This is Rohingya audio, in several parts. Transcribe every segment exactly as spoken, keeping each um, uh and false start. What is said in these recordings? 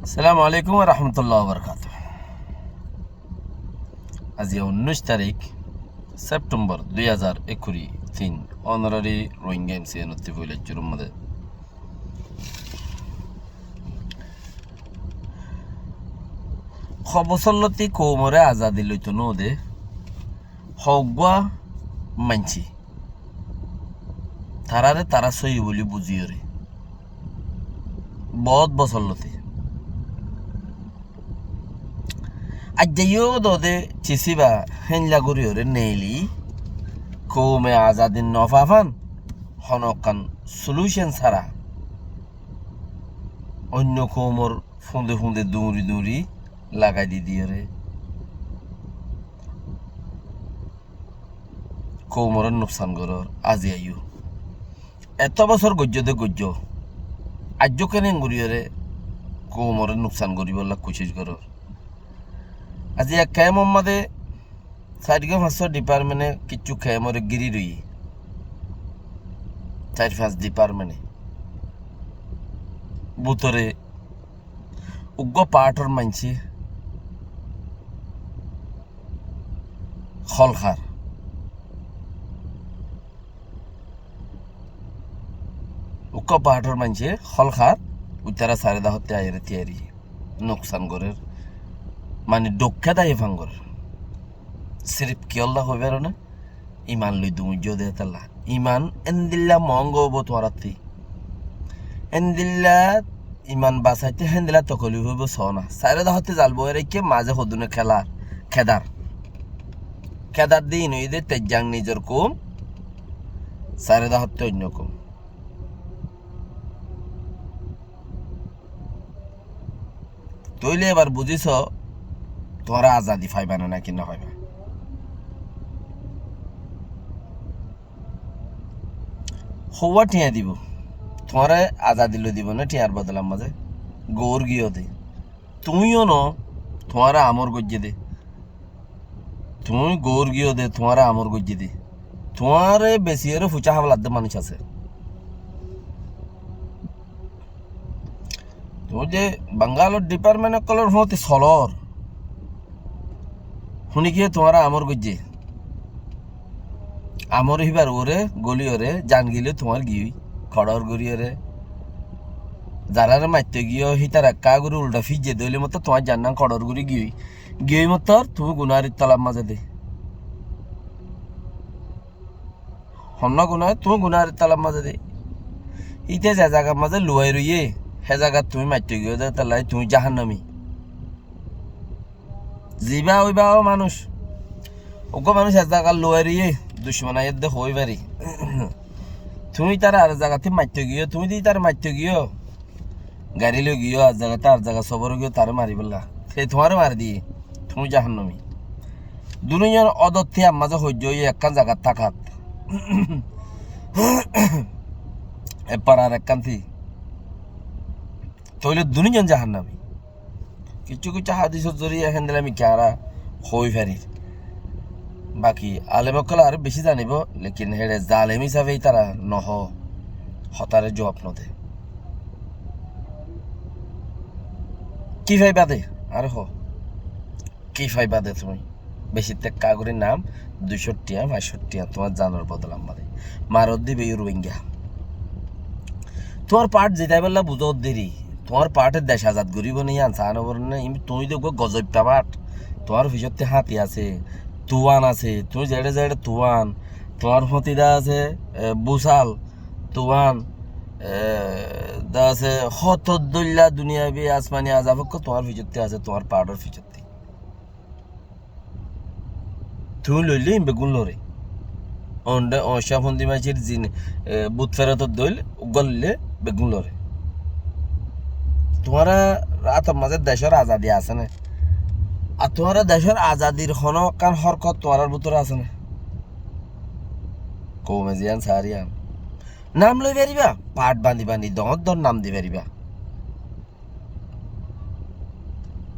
Assalamu alaikum wa rahmatullahi wa barakatuhu. Aijja unnúic tarík September dui házar ekkuri tin, Honorary Rohingya M C N ottí foila cúrur mazé. Hó bosór lóti koumoré azadi loito nóde, hoggúa maincé taráre tará sóiyi buli buzíyoré boóut bosór lóti. Aijja yó dode cisíba héinla goríyoré neeli koume azadi nofafán, honókkan solution sára oinno koumor funde funde duñri duñri lagai di diyoré koumoré nuksan gorór. Aijja yó eto bosór goijjó de goijjó, aijjó kene goríyoré koumoré nuksan goríbolla kucíc gorór. Aijja ek kemor mazé sairgúa fañssúa departmente kiccú kemoré gíri roiyé, sair fañs departmente bútore uggúa paáthor maincé hól hár. Uggúa paáthor maincé hól hár, uitará sairó dahótte aiyóre tiyari nuksan gorér, mani dhokkká daiye fán gorér. Sirif kiyólla hoibáro né? Iman loi duñijjó de hétolla. Iman endilla moónga óibo tuáñrattí. Endilla iman basaité héndilla tokolif óibo soóna. Sairó dahótte zal boi raikké, mazé hodúne kélar, kédar. Kédar de iín óiye de tejjang nizor koum, sairó dahótte oinno koum. Tóile ebar buzíso, tuáñra azadi faiba né náki nofaiba? Houwá thiañ dibo? Tuáñre azadi loi dibo né thiañr bodolar mazé? Goór giyó de. Tuñí yó no, tuáñre amor goijjé de. Tuñí goór giyó de, tuáñre amor goijjé de. Tuáñre besiyoré fuicá hábaladde manúic asé. Tuñí de Bangalor department ókkolór fúañti solór. Húni giyé tuáñre amor goijjé. Amor híbar uore, góliyoré, zan gilé tuáñr giyói, kodhor goríyoré. Zaráre maitto giyó, hítara ekká gorí uldha fijjé dóile mottor tuáñr zannán kodhor gorí giyói. Giyói mottor tuñí gunáhar ittolar mazé de. Honnúa gunáh, tuñí gunáhar ittolar mazé de. Íte ze zagar mazé luwai roiyé, hé zagat tuñí maitto giyó de, hétolla tuñí jahannami. Zibá óiba ó manúic. Uggúa manúic ek zagat luwai roiyé, ducmon aiyér de hoói fari. Tuñí ítare ar zagattu maitto giyó, tuñí de ítare maitto giyó. Garí loi giyó, ar zagattu ar zagat sófor giyó, taré maribólla. Te tuáñre mari diyé, tuñí jahannami. Dunúiyan odotti ammá ze hoijjó, ói ekkán zagat tákat. Eppar ar ekkán ti. Tóile dunúiyan jahannami. Kiccú kiccú hadisor zoriya héndilla mikká añára hoói farir. Baki alem ókkole aró bicí zanibó, lekin héçe zalem hísafe ítara nohó, hotáre juab node. Ki faiba de? Aró hoó. Ki faiba de tuñí? Bicí tekka gorí nam, duicó thiañ, fañscó thiañ, tuáñr zanor bodolar mazé. Marot dibe yó Ruáingga. Tuáñr paáth zitaibálla buzó deri. Tuáñr paáthe dec azad goríbo né, yián saá no foré né? Im-, tuñí de uggúa gozoibba paáth. Tuáñr ficottí háñti asé, tuán asé, tuñí zeçé zeçé tuán, tuáñr fótida asé, e, busal, tuán, e, de asé, hoto dóilla duniyabi asmani azab ókkol tuáñr ficottí asé, tuáñr paáthor ficottí. Tuñí loilé im beggún lore. Onde oñcá fondi maicir zin, e, but ferotor doil uggúa loilé beggún lore. Tuáñra átor mazé decór azadi asé né? Ar tuáñra decór azadir honó ekkán hórkot tuáñrar bútore asé né? Koume ziyán saár yían. Nam loi faribá, paáth bandi bandi doñr doñr nam di faribá.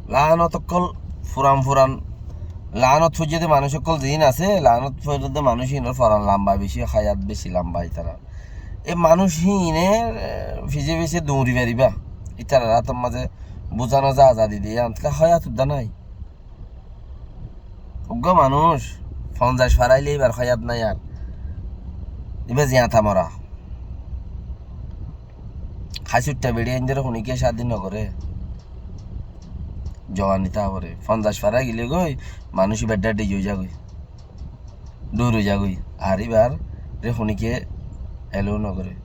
Laánot ókkol furan furan, laánot foijjé de manúic ókkol ziín asé, laánot foijjé de manúic híinor foran lamba bicí, hayat bicí lamba ítarar. E manúic híine, e, fise fise duñri faribá. Ítarar átor mazé Buzá no za azadi diye, antka hoyat udda nai. Uggwá manúic fonzaic faraile ibar hoyat nai ar. Iba ziyata mora. Hái suitta beçi aindóre hunikiye cádi no gore. Jowanit tabore fonzaic farai gile goi, manúic iba dhedhi oi zagoi. Dur oi zagoi. Ar ibar re hunikiye allow no gore.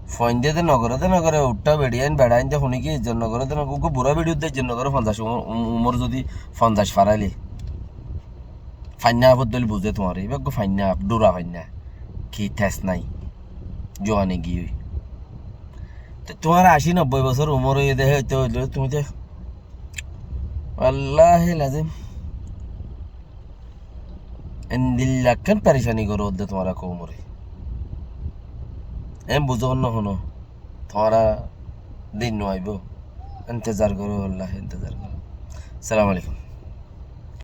Foinde de no gore, de no gore, uththá beçi ain, beça ain de hunikiye izzot no gore, de no gore, uggwá bura beçi de izzot no gore, fonzaic umor, um-, umor zodi fonzaic faraile. Fainna foddoli buze tuáñre, iba uggwá fainna, dhura fainna. Ki tes nai. Juwani giyói. Te tuáñr aci nobboi bosór umor óiye de, hé, te óile tumi te, wallahi lazim, endilla ekkán perecani goró de tuáñra koumore. En buzó no hono, tuáñra din no aibo. Intezar goró, wallahi intezar goró. Assalamu alaikum.